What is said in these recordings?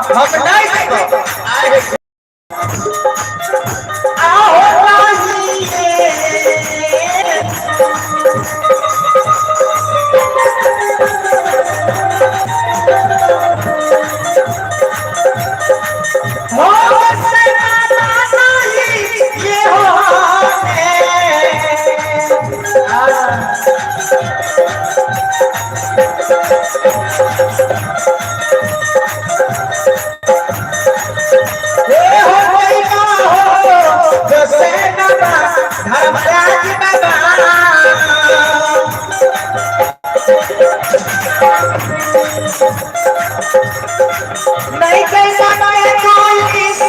हम नहीं देबो। आहो नाही रे। नहीं कैसा मैं कोई से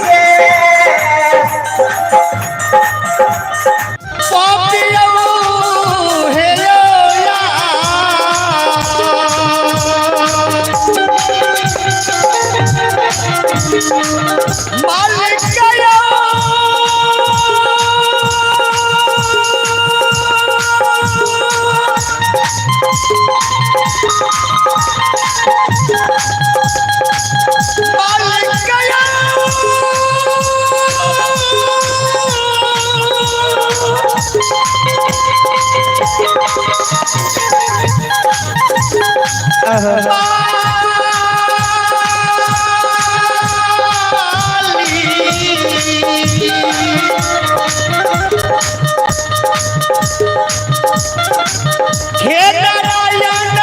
हे नारायण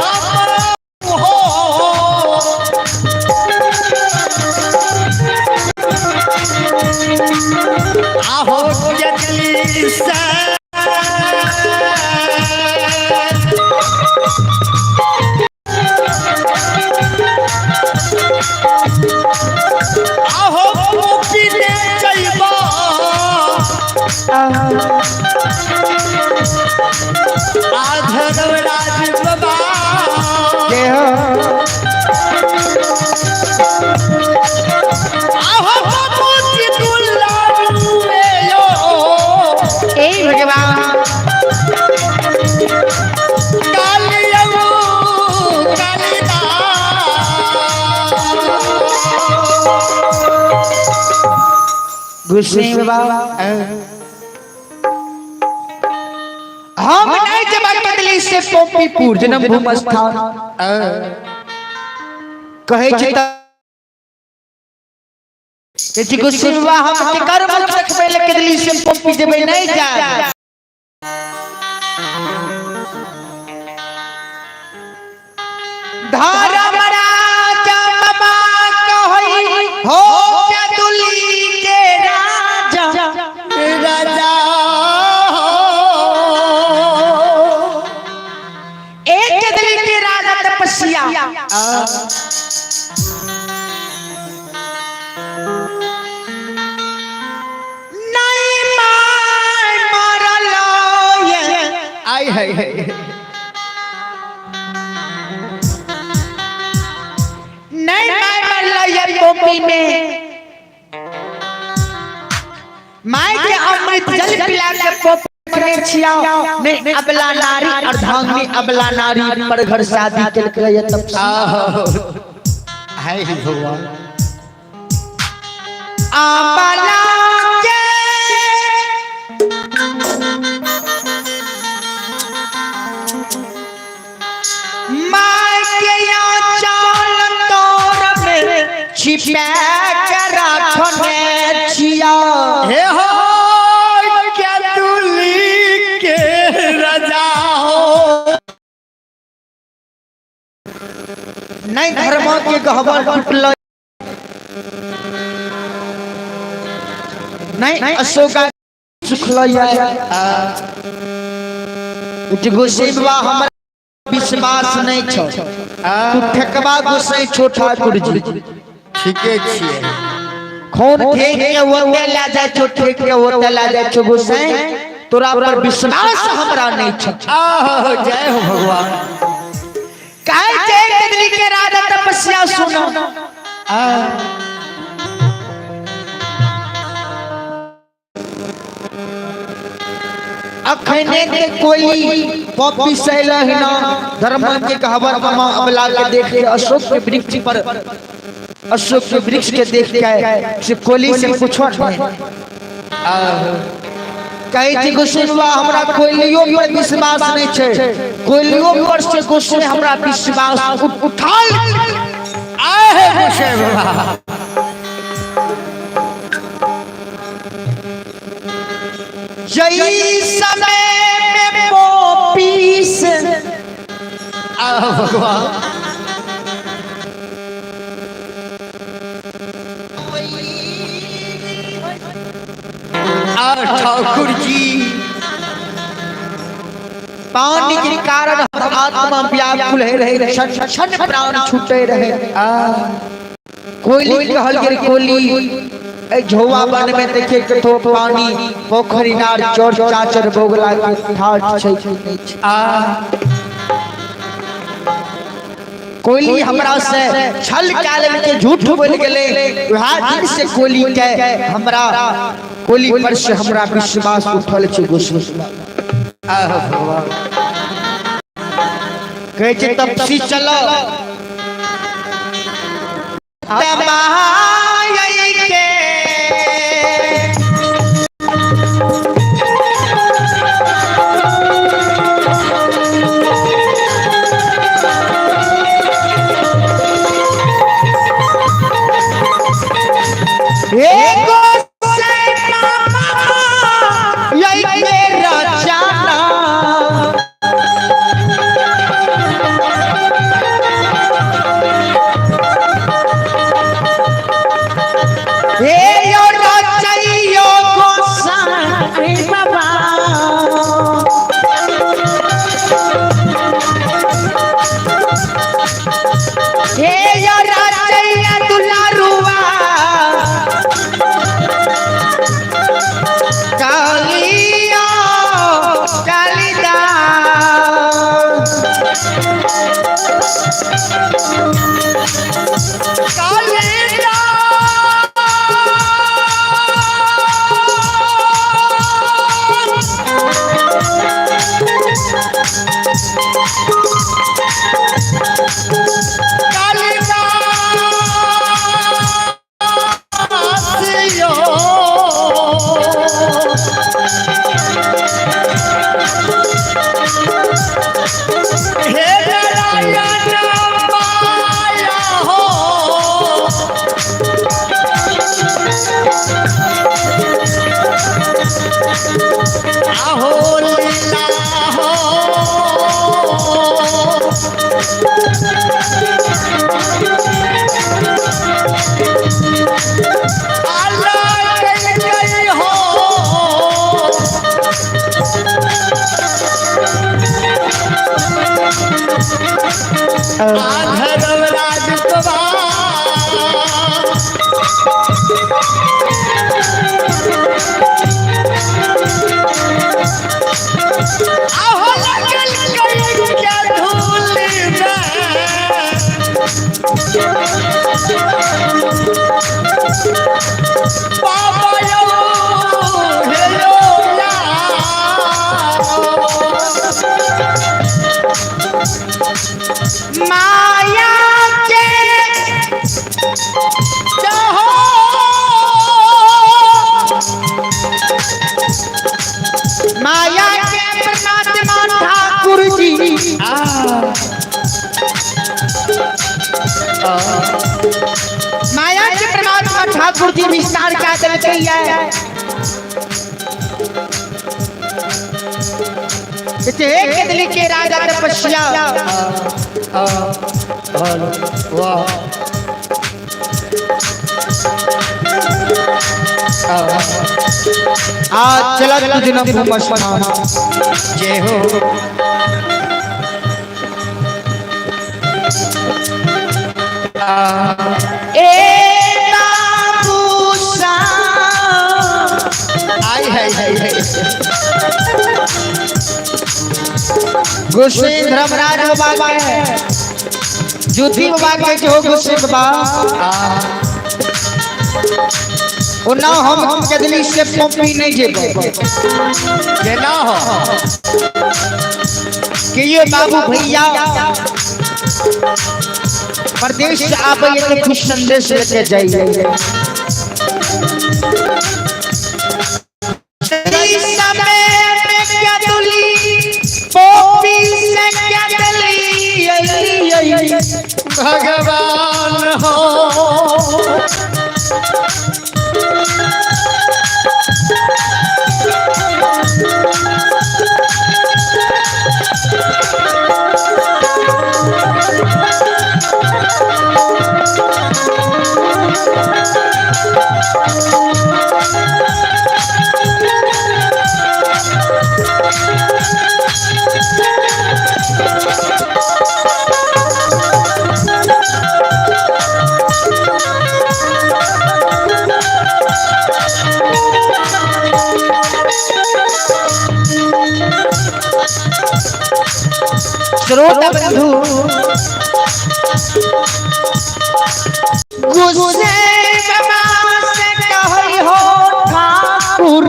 हम हो। आहो जगली से आहो पोपी ने जइबा आधरम राज बाबा। आहो बाबूजी दुलारू यो। ए भगवान। कालियऊ कालिदास। गुस्से बाबा हम नहीं जब बदली से पोपीपुर जन्म भूमि स्थान कहे छी त जे गुस्से बाबा हम के कर मुख रखबे ले कदली से पोपी जेबे नहीं जा। धर्म राजा बाबा कहई हो दुली के राजा राजा एक दिल के राजा तपस्या नहीं मार मरलो ये। आई है नहीं मार मरलो ये पोपी में माय के अमृत जल पिला के पोपी रखने छियाओ नहीं अबला नारी अर्धांगिनी अबला नारी पर घर शादी केलकै ये तपस्या। आहो है ही भगवान। अबला के माय के आंचल तोर में छिपा के रखने छिया। हे हो क्या दुली के राजा हो। नहीं धर्म के गहबर टूटल नहीं अशोका सुखल गोसाई बाबा हमरा विश्वास नहीं छो तू ठेकबा गोसाई छो ठाकुर जी। ठीके छियै। खून ठेक के ओते ला जाय छो, ठेक के ओते ला जाय छो गोसाई, तोरा पर विश्वास हमरा नहीं छो। आहो जय हो भगवान। काहे के कदली के राजा तपस्या सुनो। अखने के कोई पॉपी सैल ना धर्म के कहबर अमा अबला के देख के अशोक के वृक्ष पर अशोक के वृक्ष के देख के से कोली से पूछो ने, कहै छै गोसाई बाबा हमरा कोयलियो पर विश्वास नहीं छै, कोयलियो पर से गोसाई हमरा विश्वास उठाल। आए हे गोसाई बाबा। जई समय में पोपी से आह भगवान। आ ठाकुर जी पानी के कारण हमर आत्मा व्याकुल है रहे, क्षण क्षण प्राण छूटे रहे। कोयली कहल गेल कोयली ए झोवा वन में देखे कतो पानी पोखरि नार चोर चाचर बोगला के ठाठ छै कि नहीं छै। आ कोयली हमरा से छल कए लेलकै, झूठ बोल गेलै। वएह दिन से कोयली के हमरा कोयली पर से हमरा विश्वास उठल छै गोस्वामी। आह भगवान। कहै छै तपसी चलो तमाई के एगो यही के रचना हे यो रचैयो गोसाई बाबा। हे यो रचैया दुलारुआ कालिया कालिदास। कालिदास यो हे नारायण माया हो। आहो लीला हो। आला गई हो। आधरम राज आहो लगल गई क्या धूल में। बाबा यो हे यो या। माया के चाहो माया के परमात्मा ठाकुर जी माया के परमात्मा ठाकुर जी विस्तार का देलकै है। हे केदली के राजा तपस्या वाह आज चला तुझ न भूमस्नान। जय हो। ए बाबू सा आई है है है। गोसाई धर्मराज बाबा के ज्योति बाबा के जो गोसाई बाबा ओना हम कदली से पंपी नहीं जेबै। केना हो कि ये बाबू भैया परदेश से आबे तो कुछ संदेश लेके जाइए। भगवान हो। श्रोता बंधु गुस्से से कहई हो ठाकुर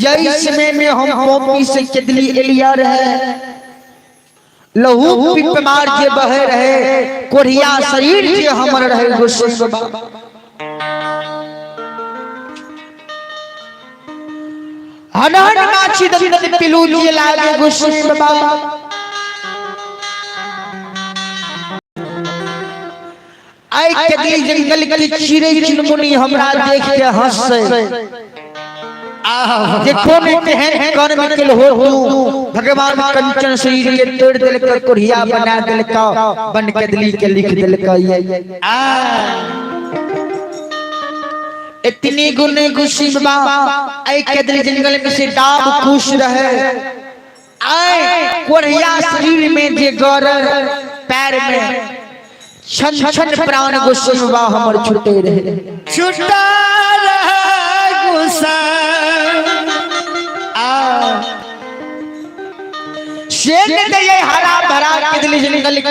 जैसमे में हम पोपी से चदली एलिया रहे, लहू पिपमार जे बहे रहे, कोढ़िया शरीर जे हमर रहे। गुस्से हनहन माछी दंदन पिलू जे लागे गुस्से बाबा। आई कदली जंगल की चिड़ै चुनमुनी हमरा देख के हंसे, देखो ने तेहन कर्म के हो तू। भगवान कंचन शरीर के तोड़ देलक, कोढ़िया बना देलक, बन कदली के लिख देलक। इतनी गुण गुस्सी बाबा आई कदली जंगल में से डाब खुश रहे। आए कोढ़िया शरीर में जे गौर पैर में छन छन प्राण गुस्से बाबा हमर छूटे रहे, छुटा रहे गुस्सा। शेर ने ये हरा भरा कदली जंगल के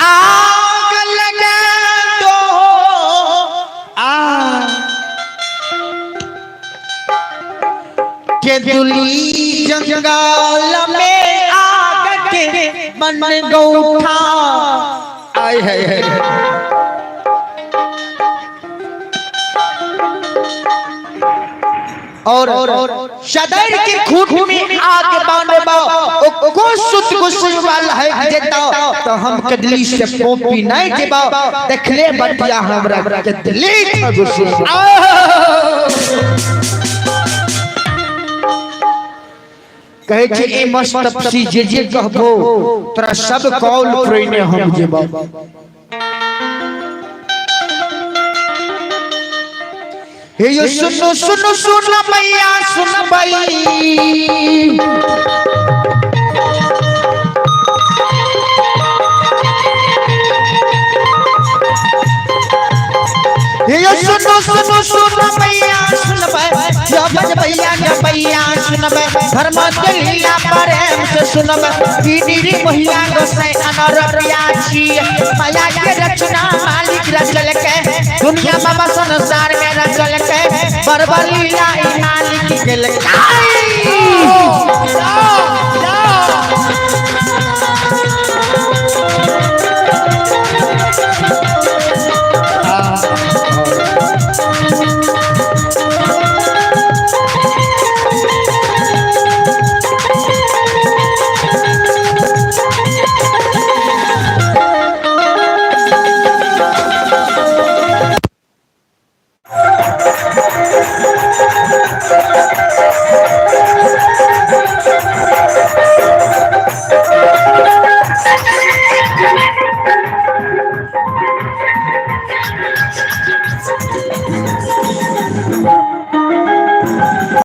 आग लगा दो। के दुली जंगल में आग के मन गौठा। आय है है और सदर के खूट में आग बांधबा ओ को सुत गुस्से वाला है जेता, तो हम कदली से पोपी नहीं जेबा। देखले बटिया हमरा कदली गुस्से। कहे छी ए मस्त तपसी जे जे कहबो तोरा सब कौल प्रेने हम जेबा। हे यो सुनो सुनो सुन मैया सुन बई, हे यो सुनो सुनो सुन मैया सुन बई, जबन भैया न भैया सुन बई, धर्म के लीला प्रेम से सुन बई, दीदी महिला गोसाई अनर प्याची, माया के रचना मालिक रचल के, दुनिया बाबा संसार में रचल के, बरबर लीला ई मालिक के।